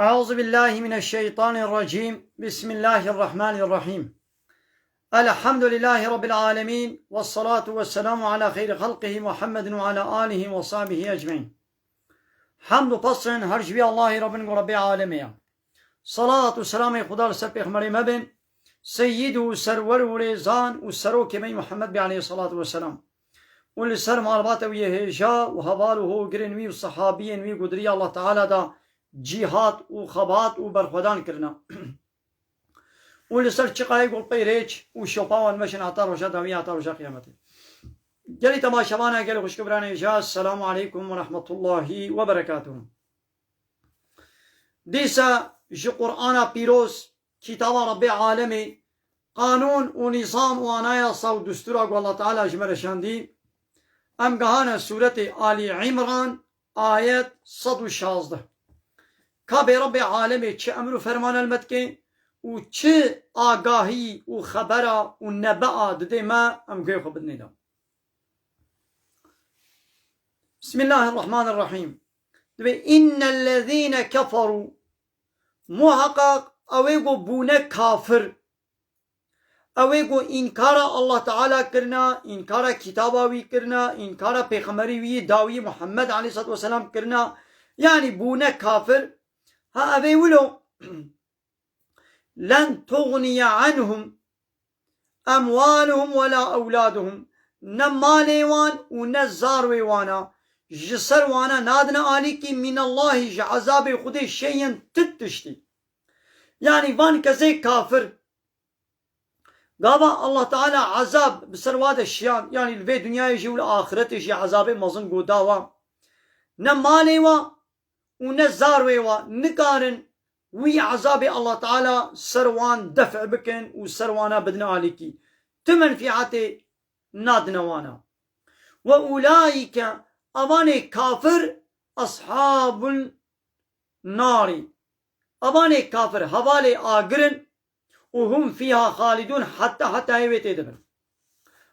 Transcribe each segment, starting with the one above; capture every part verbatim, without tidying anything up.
أعوذ بالله من الشيطان الرجيم. بسم الله الرحمن الرحيم. الحمد لله رب العالمين، والصلاة والسلام على خير خلقه محمد وعلى آله وصحبه أجمعين. Hamd û pes her ji vî Allahî re bin ku Rebbê alemê ye. Salat û selamê Xuda li ser pêxemberê me bin, seyyid û serwer û rêzan û serokê me Muhammed bê aleyhissalatu vesselam. Û li ser malbata wî yê hêja û heval û hogirên wî û sehabiyên wî ku di riya Allah Teala da cîhat û xebat û berxwedan kirine. Û li ser çiqayê gul pey rêç û şopa wan meşin heta roja dawî, heta roja qiyametê. Gelî temaşevana, gelî xwişk û biranê hêja, Esselamu aleykum ve rahmetullahi ve berekatuhu. Dîsa ji Qur'ana pîroz, kitaba Rebbê alemê, qanûn û nîzam û anayasa û dustûra ku Allah Teala ji me re şandî, em gehane sûretê Alî Îmran, ayet sed û şazdeh. Ka bê Rebbê alemê çi emir û fermane li me dike û çi agahî û xebera û nebea didê me, em guhê xwe bidinê de. Bismillahirrahmanirrahîm. Dibê, "Innellezîne keferû", muheqeq ew ê ku bûne kafir, ew ê ku înkara Allah Teala kirina, înkara kitaba wî kirina, înkara pêxemberî wî dawî Muhammed aleyhissalatu vesselam kirina, yanî bûne kafir, ha ev ê wilo, "len tuxniye anhum emwaluhum ve la ewladuhum", ne malê wan û ne zarwê wana ji ser wana nadine alîkî, "minallahî", ji ezabê Xwedê, "şeyen", ti tiştî. Yanî van kesê kafir, gava Allah Teala ezab bi ser wa de şiyan, yanî li vê dinyayê jî û li axiretê jî ezabê mezin goda wa. Ne malê wa û ne zarwê wa nikarin wî ezabê Allah Teala ser wan def' bikin û ser wana bidin alîkî. Ti menfîetê nadine wana. "Ve ulaîke", avanê kafir, "eshabun narî". Avanê kafir hevalê agir in û "hum fîha xalidûn", heta hetayê wê tê de bin.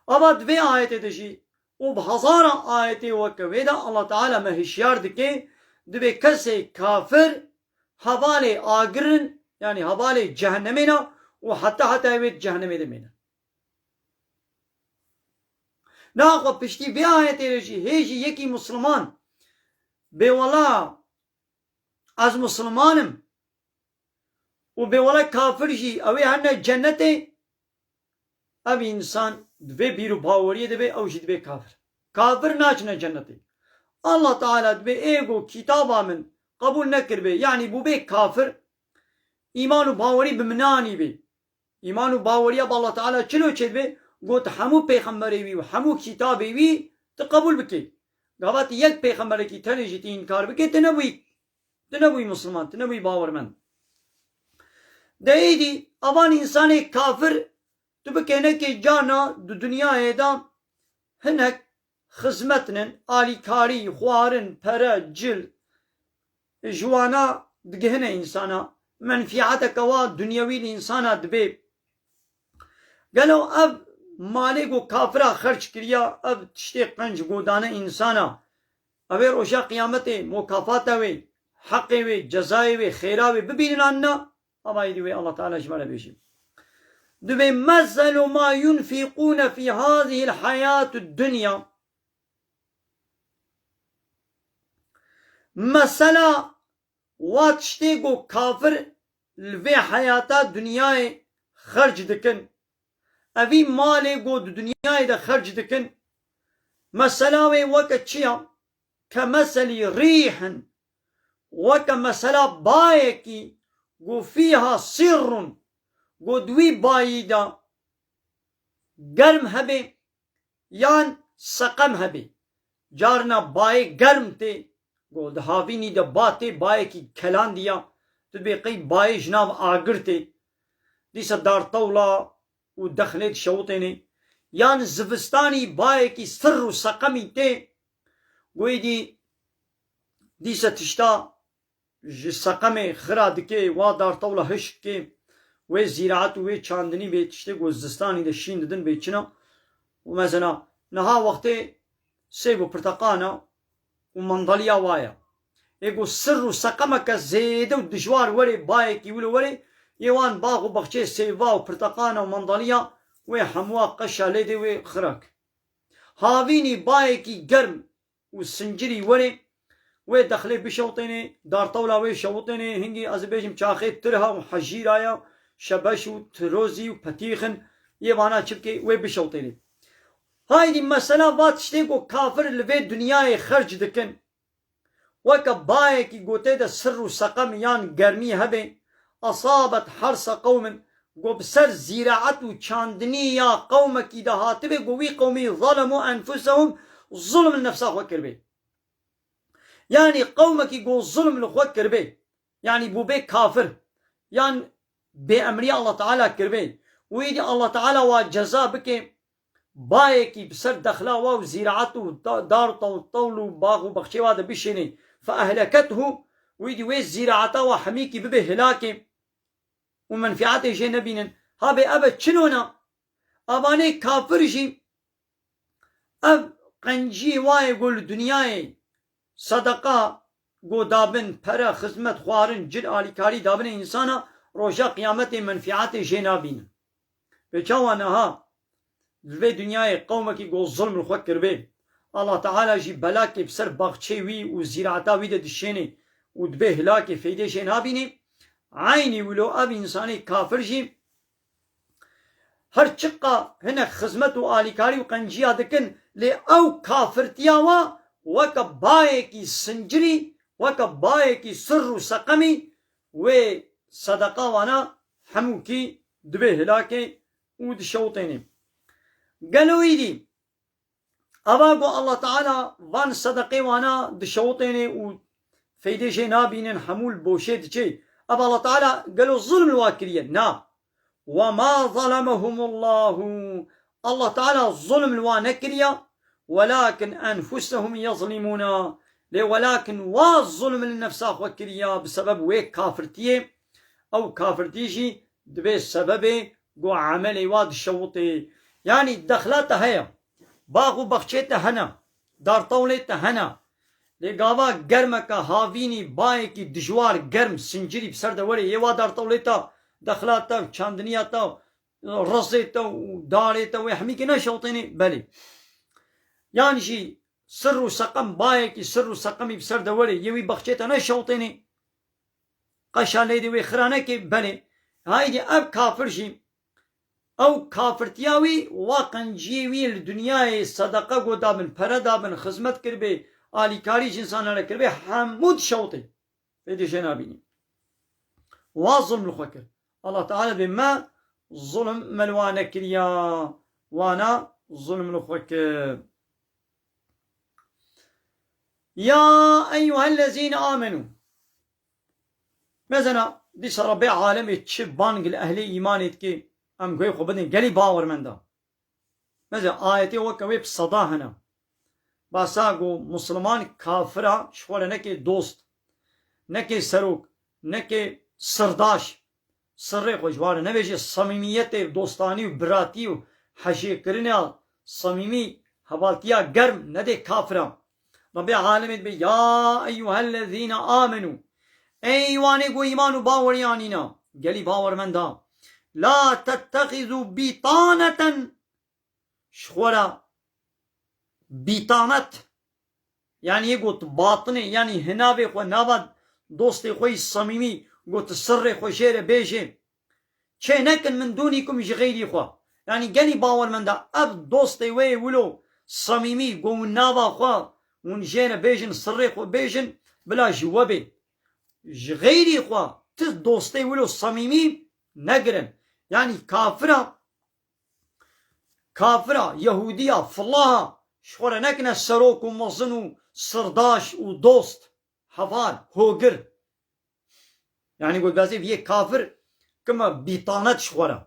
Ava di vê ayetê de jî û bi hezara ayetê weke wê de Allah Teala me hişyar dike, dibê kesê kafir hevalê agir in, yanî hevalê cehennemê ne û heta hetayê wê di cehennemê de mêne. Naxwe piştî vê ayetê re jî hê jî yekî misliman bê wela ez misliman im û bê wela kafir jî ew ê herne cennetê, ev însan di vê bîr û baweriyê de be, ew jî dibe kafir. Kafir naçine cennetê. Allah Teala dibe ê ku kitaba min qebûl nekiribê, yanî bûbê kafir, îman û bawerî bi min anîbê. Îman û baweriya bi Allah Teala çilo çêdibe, got hemû pêxemberê wî û hemû kitabê wî tu qebûl bikê. Gava tu yek pêxemberekî tenê jî tu înkar bikê, tu nebûyî, tu nebûyî misliman, tu nebûyî bawermend. De êdî avan însanê kafir tu bikêne kê carna di dinyayê de hinek xizmetinin, alîkarî, xwarin, pere, cil, ji wana digihine însana, menfîeteke wa dinyewî li însana dibê. Gelo ev malê ku kafira xerc kiriya, ev tiştê qenc ku dane însana, ew ê roja qiyametê mukafata wê, heqê wê, cezayê wê, xêra wê bibînin an na? Ama êdî wê Allah Teala ji me re bêje. Dibê, "Meselu ma yunfiqûne fî hazihil hayatid dunya." Mesela wa tiştê ku kafir li vê heyata dinyayê xerc dikin, evî malê ku di dinyayê de xerc dikin, mesela wê weke çi ya? Kemeselî rîhin, weke mesela bayekî ku fîha sirrun, ku di wî bayî de germ hebe yan seqem hebe. Carna bayê germ tê, ku di havînî de ba tê, bayekî kelandiya, tu dibê qey bayê ji nav agir tê. Dîsa dartewla û dexlê dişewitêne. Yan zivistanî bayekî sir û seqemî tê, ku êdî dîsa tişta ji seqemê xira dikê, wa dartewla hişk kê, wê zîraet û wê çandinî bê tiştê ku zistanî de şîn didin bê çina. Û mesela niha wextê sêv û pirteqana û mandaliya wa ye. Ê ku sir û seqemeke zêde û dijwar were, bayekî wilo were, yê wan bax û baxçeyê sêva û pirteqana û mandaliya wê hemûa qeşa lê dê wê xirak. Havînî bayekî germ û sincirî were, wê dexlê bişewtênê, dartewla wê şewitênê, hingî ez ê bêjim çaxê tirha û hejîra ya, şebeş û tirozî û petîxin, yê vana çi bikê, wê bişewtênê. Haydî mesela va tiştê ku kafir li vê dinyayê xerc dikin, weke bayekî ku tê de sir û seqem yan germî hebe, esabet hersa qewmin, ku bi ser zîraet û çandinî ya qewmekî de hatibe, ku wî qewmî zalemû enfusehum, zulm li nefsa xwe kiribe. Yanî qewmekî ku zulm li xwe kiribe, yanî bûbe kafir, yan bêemrîya Allah Teala kiribe, wî dî Allah Teala wa ceza bike, bayekî bi ser dexla wa û zîraet û da-, dar û tew-, tewl û bax û baxçê wa de bişênê, fe ehlekethu, wî dî wê zîraeta wa hemîkî bibe hilakê û menfîatê jê nebînin. Habe ev e çi nona? Evanê kafir jî ev qenciyê wa ye ku li dinyayê sedeqa ku dabin, pere, xizmet, xwarin, cil, alîkarî dabine însana, roja qiyametê menfîatê jê nabînin. Pê çawa niha li vê dinyayê qewmekî ku zulm li xwe kiribê, Allah Teala jî belakê bi ser baxçê wî û zîraeta wî de dişênê û dibê hilakê, feydê jê nabînê? Eynî wilo ev însanê kafir jî her çiqa hinek xizmet û alîkarî û qenciya dikin, lê ew kafirtiya wa weke bayekî sincirî, weke bayekî sir û seqemî wê sedeqa wana hemûkî dibê hilakê û dişewitênê. Gelo îdî eva ku Allah Teala van sedeqê wana dişewitênê û feydê jê nabînin, hemû li boşê diçê. Ev Allah Teala gelo zulm li wa kiriye? Na. Ve ma zalemehumullahu. Allah Teala zulm li wa nekiriya. Welakin enfusehum yezlimûna. Lê welakin wa zulm li nefsa xwe kiriya bi sebeb wê kafirtiyê. Ew kafirtî jî dibê sebebê ku emelê wa dişewitê. Yanî dexla te heye, bax û baxçê te hene, dartewlê te hene. Lê gava germeke havînî, bayekî dijwar, germ, sincirî bi ser de were, yê wa dartewlê te, dexla te, çandiniya te, rezê te û darê te wê hemîkê neşewtênê? Belê. Yan jî sir û seqem, bayekî sir û seqemî bi ser de were, yê wî baxçê te neşewtênê? Qeşa lê dê wê xira nekê? Belê. Haydî ev kafir jî, ew kafirtiya wî, wa qenciyê wî li dinyayê sedeqa ku dabin, pere dabin, xizmet kiribê, alîkarî ji însanan re kiribê, hemû dişewitê. Fêdê jê nabînî. Wa zulm li xwe kir. Allah Teala bê me zulm me li wa nekiriya. Wana zulm li xwe kir. Ya eyyuhellezîne amenû. Mezena dîsa Rebbê alemê çi bang li ehlê îmanê dike, em guhê xwe bidin, gelî bawermenda. Mezena ayetê weke wê bi seda hene. Basa ku musliman kafira ji xwe re neke dost, neke serok, neke sirdaş. Sirrê xwe ji wan re nebêje, samîmiyetê, dostanî û biratî û hejêkirinê samîmî, hevaltiya germ nedê kafiran. Rebbê alemê dibe, ya eyyuhellezîne amenû. Ey wanê ku îman û baweriya nîna, gelî bawermenda. La tettexizû bîtaneten. Ji xwe re bîtanet, yanî yê got batinê, yanî hinavê xwe, nava dostê xwe yî samîmî, got sirrê xwe jê re bêjê. Çê nekin min dûnîkum ji xeyrî xwe. Yanî gelî bawermenda ev dostê wê yê wilo samîmî, ku hûn nava xwe, hûn jê re bêjin, sirrê xwe bêjin, bila ji we bê. Ji xeyrî xwe ti dostê wilo samîmî negirin. Yanî kafira, kafira, yehûdiya, filaha, ji xwe re nekine serok û mezin û sirdaş û dost, heval, hogir. Yanî ku dibêje vê yê kafir kime bîtanet ji xwe re.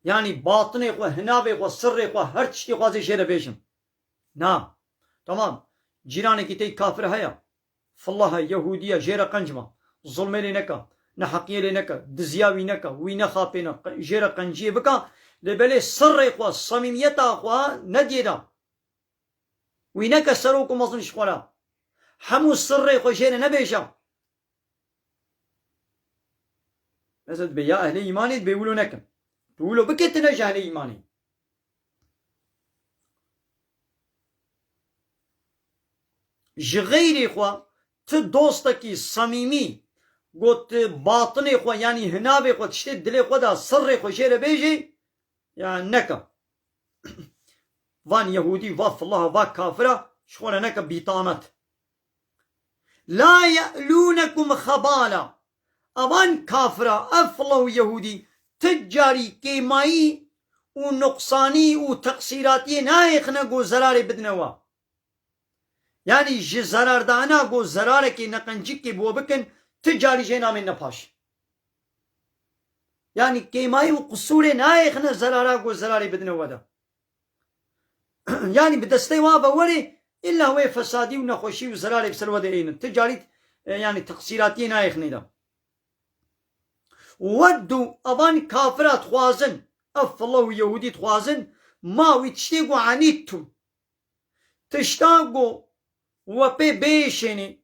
Yanî batinê xwe, hinavê xwe, sirrê xwe, her tiştê xwe ez ê jê re bêjim. Na. Tamam. Cîranekî te yî kafir heye. Filah e, yehûdî ye, jê re qenc me. Zulmê lê neke. Neheqiyê lê neke. Diziya wî neke. Wî nexapêne. Qe-, jê re qenciyê bike. Lê belê sirrê xwe, samîmiyeta xwe nediyê de. Wî neke serok û mezin ji xwe re. Hemû sirrê xwe jê re nebêje. Ez dibê ya ehlê îmanê dibê wilo nekin. Tu wilo bike, tu ne ji ehlê îmanê. Ji xeyrê xwe ti dostekî samîmî got batinê xwe, yanî hinavê xwe, tiştê dilê xwe de sirrê xwe jê re bêjê, ya neke. Van Yehûdî, va filaha, va kafira, ji xwe re neke bîtanet. La ye'lûnekum xebala. Evan kafira, ev fila û Yehûdî, ti carî kêmayî û nuqsanî û teqsîratiyê nayêxine ku zerarê bidine we. Yanî ji zerardana ku zerarekê neqencikê bi we bikin, ti carî jê namêne paş. Yanî kêmayî û qisûrê nayêxine zerara ku zerarê bidine we de. Yanî bi destê wa ve werê, îlla wê fesadî û nexweşî û zerarê bi ser we de ênin. Ti carî, e, yanî teqsîratiyê nayêxinê de. Weddu, evan kafira dixwazin, ev fila û Yehûdî dixwazin, ma wî tiştê ku enîttum. Tişta ku we pê bêşênê,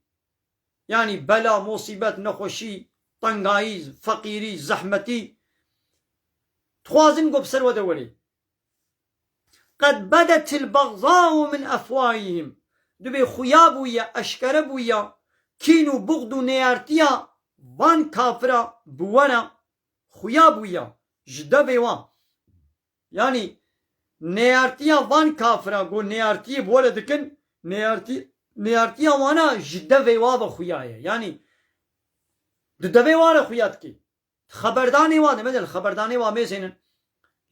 yanî bela, musîbet, nexweşî, tengayî, feqîrî, zehmetî, dixwazin ku bi ser we de werê. Qed bedetil bexzau min efwahihim. Dibê xuya bûye, eşkere bûye, kîn û buxd û neyartiya van kafira bi we re xuya bûye ji devê wan. Yanî neyartiya van kafira ku neyartiyê bi we re dikin, neyartî-, neyartiya wana ji devê wa ve xuya ye. Yanî di devê wa re xuya dike. Xeberdanê wa de, mesela li xeberdanê wa mêzênin.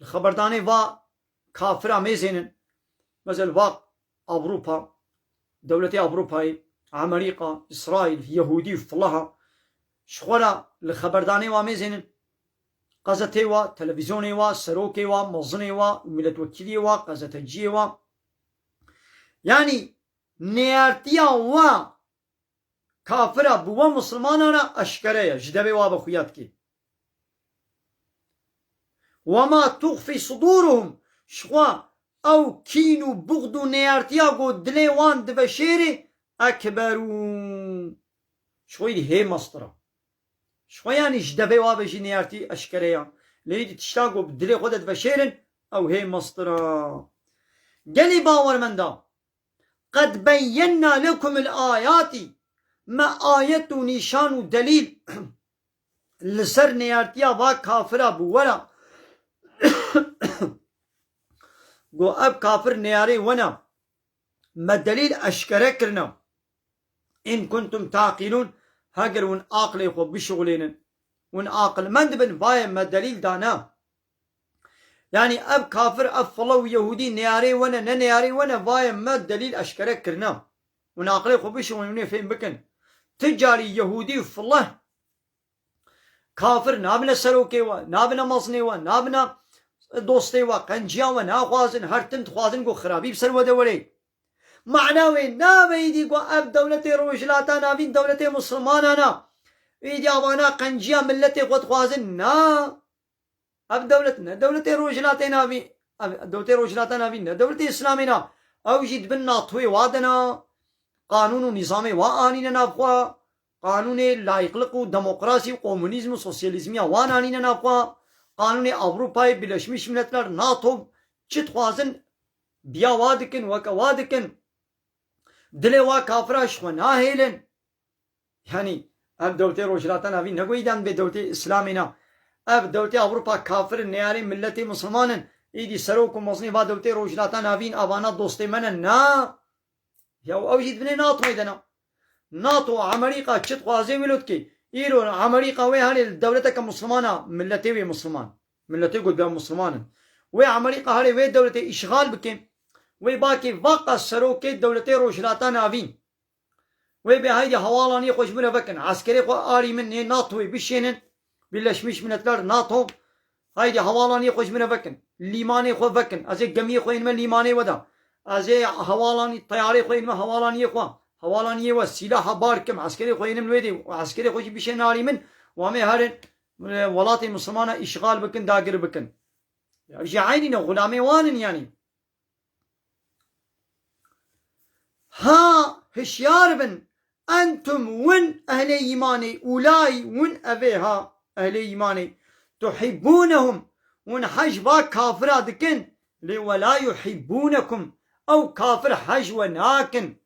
Li xeberdanê va kafira mêzênin. Mesela va Ewropa, dewletê Ewropayê, Amerîka, Îsraîl, Yehûdî û filaha. Ji xwe re li xeberdanê wa mêzênin. Gazetê wa, televîzyonê wa, serokê wa, mezinê wa, milletvekiliyê wa, gazeteciyê wa. Yanî neyartiya wa kafira bi we misilmana re eşkere ye, ji devê wa ve xuya dike. Wema tuxfî suduruhum, ji xwe ew kîn û buxd û neyartiya ku dilê wan diveşêrê, ekberu. Ji xwe îdî hê mestir e. Ji xwe yanî ji devê wa ve jî neyartî eşkere ya. Lê îdî tişta ku bi dilê xwe de diveşêrin, ew hê mestir e. Gelî bawermenda, Qed beyyenna lekumul ayati, me ayet û nîşan û delîl li ser neyartiya va kafira bi we re. Go ev kafir neyarê we ne, me delîl eşkere kirine. In kuntum taqilûn, heger hûn aqilê xwe bişixulênin, hûn aqilmend bin, vaye me delîl dane. Yanî ev kafir, ev file û Yehûdî neyarê we ne, ne neyarê we ne, vaye me delîl eşkere kirine. Hûn aqilê xwe bişixulin, hûn ê fêm bikin. Ti carî Yehûdî û file kafir nabine serokê we, nabine mezinê we, nabine dostê we, qenciya we naxwazin, her tim dixwazin ku xirabî bi ser we de werê. Mana wê nabe îdî ku ev dewletê Rojhilata Navîn dewletê misilmanan e. Îdî avana qenciya milletê xwe dixwazin. Na. Ev dewlet ne dewletê Rojhilatê Navîn, ev dewletê Rojhilata Navîn ne dewletê Îslamê ne. Ew jî di bin NATOyê wa de ne. Qanûn û nîzamê wa anîne nav xwe. Qanûnê layîqliq û demokrasî û komunîzm û sosyalîzmiya wan anîne nav xwe. Qanûnê Ewropayê, Birleşmiş Milletler, NATO çi dixwazin biya wa dikin, weke wa dikin. Dilê wa kafira ji xwe nahêlin. Yanî ev dewletê Rojhilata Navîn ne ku îdan bê dewletê Îslamê ne. Ev dewletê Ewropa kafir in, neyarê milletê misilman in. Îdî serok û mezinê va dewletê Rojhilata Navîn, avana dostê me ne. Na. Ya ew jî di binê NATOyê de ne. NATO, Amerîka çi dixwaze wilo dike. Îro Amerîka wê herê li dewleteke misilman a, milletê wê misilman. Milletê ku dibe misilman in. Wê Amerîka herê wê dewletê îşxal bike. Wê bakê vaqa serokê dewletê Rojhilata Navîn. Wê bê, haydî hewalaniyê xwe ji min re vekin. Eskerê xwe arî min nê NATOyê bişênin. Birleşmiş Milletler, NATO. Haydî hewalaniyê xwe ji min re vekin. Lîmanê xwe vekin. Ez ê gemiyê xwe ênime lîmanê we de. Ez ê hewalanî, teyarê xwe ênime hewalaniyê xwe. Hewalaniyê we sîlaha bar kim. Eskerê xwe ênim wê dê. Eskerê xwe jî bişênin arî min. Wa me herin, e, welatê misilmana îşxal bikin, dagir bikin. Ya jî eynî ne, xulamê wan in yanî. Ha hişyar bin, Entum, win ehlê îmanê, ulay, win evê ha, ehlê îmanê, tuhibbûnehum, win hej va kafira dikin, lê we la yuhibbûnekum, ew kafir hej we nakin.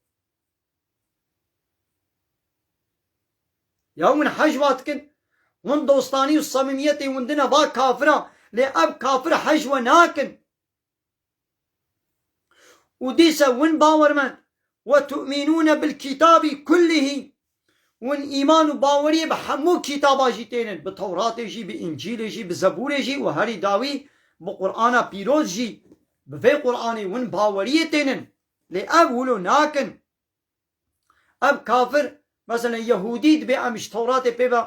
Ya win hej va dikin, win dostanî û samîmiyetê win dine va kafira, lê ev kafir hej we nakin. Û dîse win bawermend, we tu'minûne bil kitâbî kullihî, win îman û baweriyê bi hemû kitaba jî tênin, bi Tewratê jî, bi Încîlê jî, bi Zebûrê jî û herî dawî bi Qur'ana pîroz jî, bi vê Qur'anê win baweriyê tênin. Lê ev wilo nakin. Ev kafir, meselen, Yehûdî dibê em ji Tewratê pê ve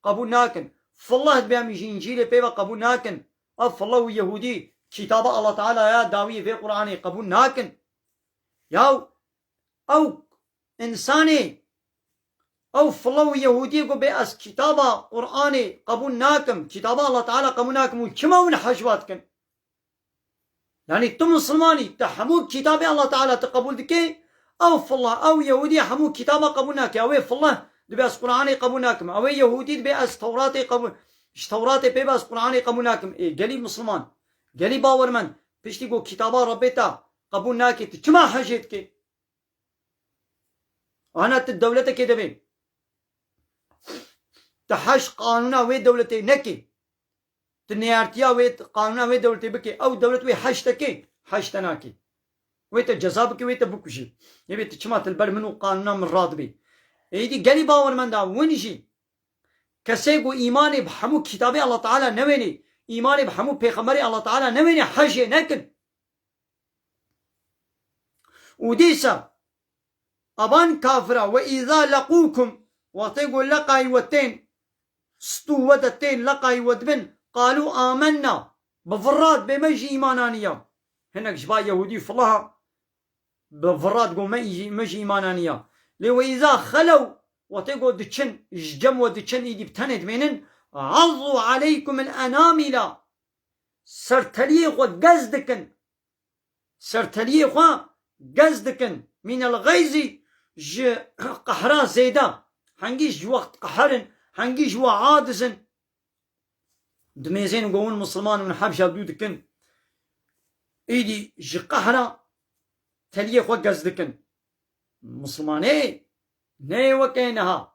qebûl nakin. Fillah dibê em ji Încîlê pê ve qebûl nakin. Ev fillah û Yehûdî kitaba Allah Teala ya dawiyê vê Qur'anê qebûl nakin. Yaw, ew însanê, ew fillah û Yehûdî ku bê ez kitaba Qur'anê qebûl nakim, kitaba Allah Teala qebûl nakim û çima win hej va dikin? Yanî tu Misilmanî, tu hemû kitabê Allah Teala tu qebûl dikê, ew fillah, ew Yehûdî hemû kitaba qebûl nake. Ew ê fillah dibê ez Qur'anê qebûl nakim. Ew ê Yehûdî dibê ez Tewratê qebûl, ji Tewratê pê ve ez Qur'anê qebûl nakim. Ê, gelî Misilman, gelî bawermend, piştî ku kitaba Rebbê te qebûl nake, tu çima hejê dikê? Ana tu dewletekê de bê. Tu hej qanûna wê dewletê nekê. Tu neyartiya wê, qanûna wê dewletê bikê. Ew dewlet wê hej te kê, hej te nakê. Wê te ceza bikê, wê te bikujê. Yê bê tu çima tu li ber min û qanûna min radibê. Êdî gelî bawermenda win jî kesê ku îmanê bi hemû kitabê Allah Teala newênê, îmanê bi hemû pêxemberê Allah Teala newênê, hejê nekin. Û dîsa evan kafira we îza leqûkum, wextê ku leqayî we tên, stû we de tên, leqayî we dibin, qalû amenna, bi virra dibê me jî îman aniya. Hinek ji ba Yehûdî filaha bi virra digo me, me jî îman aniya. Lê we îza xelew, wextê ku diçin, ji cem we diçin, îdî bi tenê dimênin, azû aleykum el enamîla, serteliyê xwe gez dikin. Serteliyê xwe gez dikin. Mînel xeyzî, ji qehra zêde. Hengî ji we qeher in, hengî ji we aciz in. Dimêzên ku hûn misilman in, hebja dû dikin. Êdî ji qehra teliyê xwe gez dikin. Misilmanê neyê weke niha.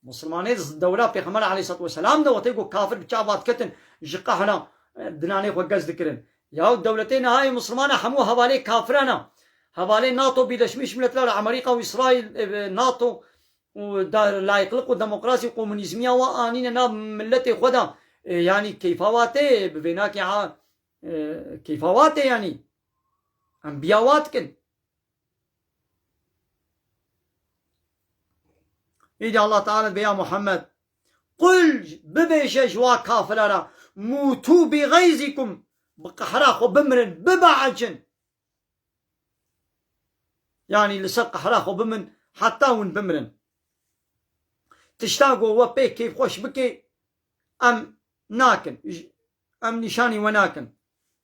Misilmanê di dewra Pêxember aleyhisselatu vesselam de wextê ku kafir bi çava diketin ji qehra, e, dinanê xwe gez dikirin. Yaw dewletê nihayê misilmana hemû hevalê kafiran e. Hevalê NATO, Birleşmiş Milletler, Amerîka û Îsraîl, e, NATO û da-, layıklık û demokrasî û komunîzmiya wa anîne nav milletê xwe de. E, yanî keyfa wa tê, bi vênakê ha, e, keyfa wa tê yanî. Em biya wa dikin. Îdî Allah Teala dibê ya Muhammed, qul, bibêje ji wa kafira re, mûtû bi xeyzîkum, bi qehra xwe bimirin, bibeecin. Yanî li ser qehra xwe bimin, heta hûn bimirin. Tişta ku we pê kêfxweş bike, em nakin. Em nîşanî we nakin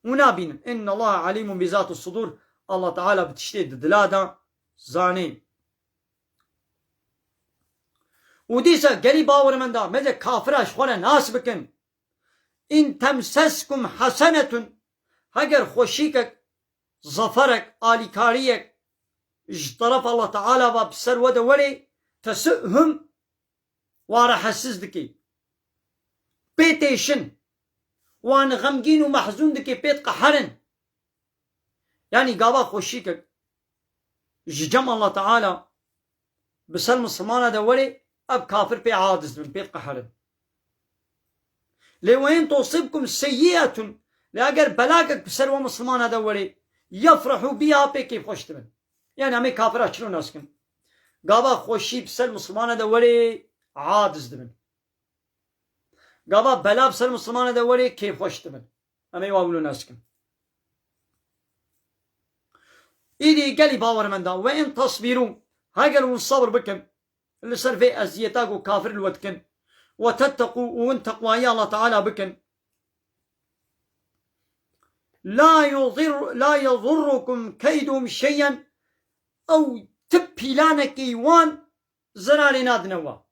û nabînin. Inna Allaha alimun bi zati sudur. Allah Teala bi tiştê di dila de zanê. Û dîsa gelî bawermenda, meze kafira ji xwe re nas bikin. In temseskum hasenetun, heger xweşîkek, zaferek, alîkariyek ji teref Allah Teala ve bi ser we de werê, tesu'hum, wa rehetsiz dikê. Pê têşin. Wan xemgîn û mehzûn dikê, pê diqeherin. Yanî gava xweşîkek ji cem Allah Teala bi ser misilmana de werê, ev kafir pê aciz dibin, pê diqeherin. Lê we in tusibkum seyyi'etun, lê eger belakek bi ser we misilmana de werê, yefrehu biha, pê kêfxweş dibin. Yanî em ê kafira çilo nas dikin. Gava xweşî bi ser misilmana de werê, aciz dibin. Gava bela bi ser misilmana de werê, kêfxweş dibin. Em ê wa wilo nas dikin. Îdî gelî bawermenda, we in tasbîrû, heger hûn sebr bikin, li ser vê eziyeta ku kafir li we dikin, we tetteqû, û hûn teqwayî Allah Teala bikin, la yuzir-, la yezurrukum keyduhum şey'en, ew ti pîlanekî wan zerarê nadine wa.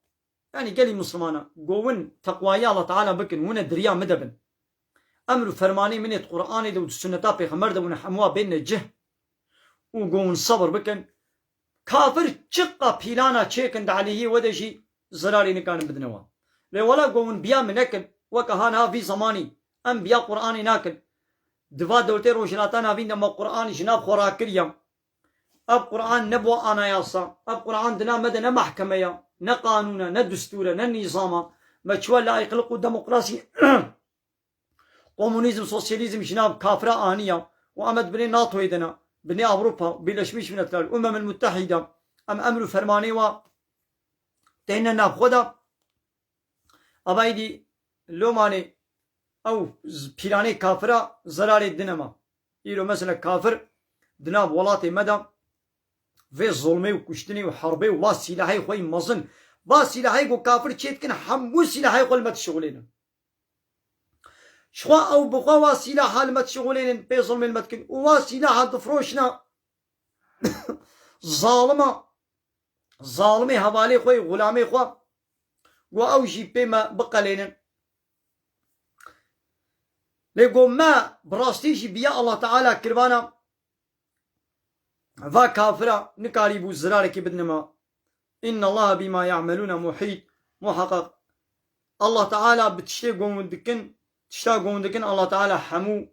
Yanî gelî Mislimana, go win teqwayî Allah Teala bikin, wine diriya min de bin. Emr û fermanê min ê di Qur'anê de û di sunneta Pêxember de wine hemûa bênine cih û go win sebir bikin. Kafir çiqa pîlana çêkin di aleyhê we de jî zerarê nikarin bidine wan. Lê wela go win biya min nekin, weke ha niha vî zemanî em biya Qur'anê nakin. Di va dewletê Rojhilata Navîn de me Qur'an ji nav xwe rakiriya. Ev Qur'an ne bo anayasa. Ev Qur'an di nav me de ne mehkeme ya, ne qanûn e, ne distûr e, ne nîzam e. Me çiwa layîqlik û demokrasî, komunîzm, sosyalîzm ji nav kafira aniya û em ê di binê NATOyê de ne, binê Ewropa, Birleşmiş Milletler, Umemil Muttehîde, em emr û fermanê wa têne nav xwe de. Ava îdî lomanê ew z-, pîranê kafira zerarê dine ma. Îro mesela kafir di nav welatê me de vê zulmê û kuştinê û herbê û va sîlahê xwe yî mezin, va sîlahê ku kafir çê dikin, hemû sîlahê xwe li me dişixulênin. Ji xwe ew bi xwe wa sîlaha li me dişixulênin, pê zulmê li me dikin û wa sîlaha difroşina zalima, zalimê hevalê xwe, xulamê xwe, ku ew jî pê me biqelênin. Lê ku me bi rastî jî biya Allah Teala kirvana va kafira nikarîbû zirarekî bidine me. Inna Allaha bima ya'melûne muhît. Muheqeq Allah Teala bi tiştê ku hûn dikin, tişta ku hûn dikin, Allah Teala hemû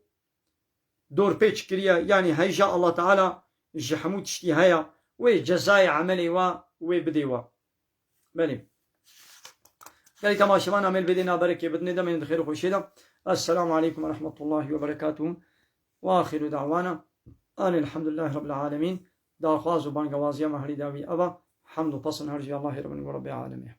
dorpêç kiriye, yanî heyja Allah Teala ji hemû tiştî heye, wê cezayê emelê wa wê bidê wa. Belê. Gelî temaşevan amêl bêdê naberekê bidinê demên di xêr û xweşê de. Esselamu aleykum ve rahmetullahi ve berekatuhu. Ve axiru da'wana anil hamdulillahi rabbil alemin. Daxwaz û bangewaziya me herî dawî eva. Hamd û pesin her jî Allahê Rabbin ve Rabbi alemê.